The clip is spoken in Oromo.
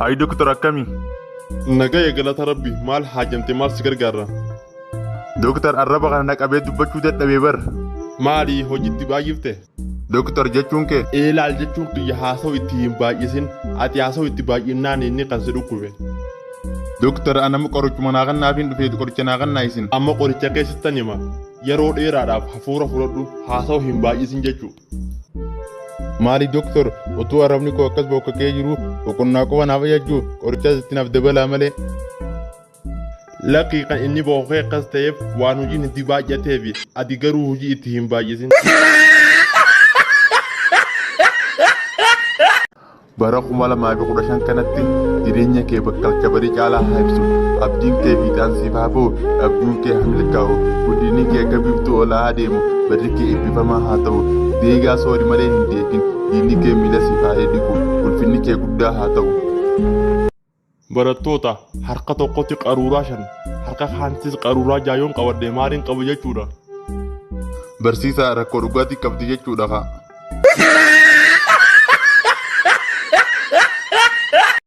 Hayi doktor akkami? Nagaya galata rabbi maal haajamte maal si gargaarra? Doktor arraba kana na qabee dubbachuu dadhabee bar. Maali hojiitti baay'ifte? Doktor jechuun kee? Eelaal jechuun kiyya haasawu itti hin baay'isin ati haasawu itti baay'innaan inni kan si dhukkube. Doktor anama qorichuma naa kannaafiin dhufee qoricha naa kannaa isin. Amma qoricha keessattan hima yeroo dheeraadhaaf hafuura fudhadhu haasawu hin baay'isin jechuu. Maali doktor utuu arrabni koo akkas bokkakee jiru boqonnaa qofa naaf ajajju qorichas itti naaf dabalaa malee. Lakkii kan inni bookee akkas ta'eef waan hojiin itti baay'ateefi ati garuu hojii itti hin baay'isin. Bara 2015 kanatti jireenya kee bakkalcha barii caalaa haa ibsu. Abdiin kee fiixaan siif haa ba'u, abjuun kee haa milkaa'u, guddinni kee akka biiftuu olaa haa deemu, barri kee eebbifamaa haa ta'u. Deegaa soori malee hin deekin, diinni kee miila siif haa dhiqu, ulfinni kee guddaa haa ta'u. Barattoota harka tokkotti qaruuraa 5, harka kaanittis qaruuraa 6 yoon qabadhe maaliin qaba jechuudha? Barsiisaa rakkoo dhugaatii qabdi jechuudha kaa.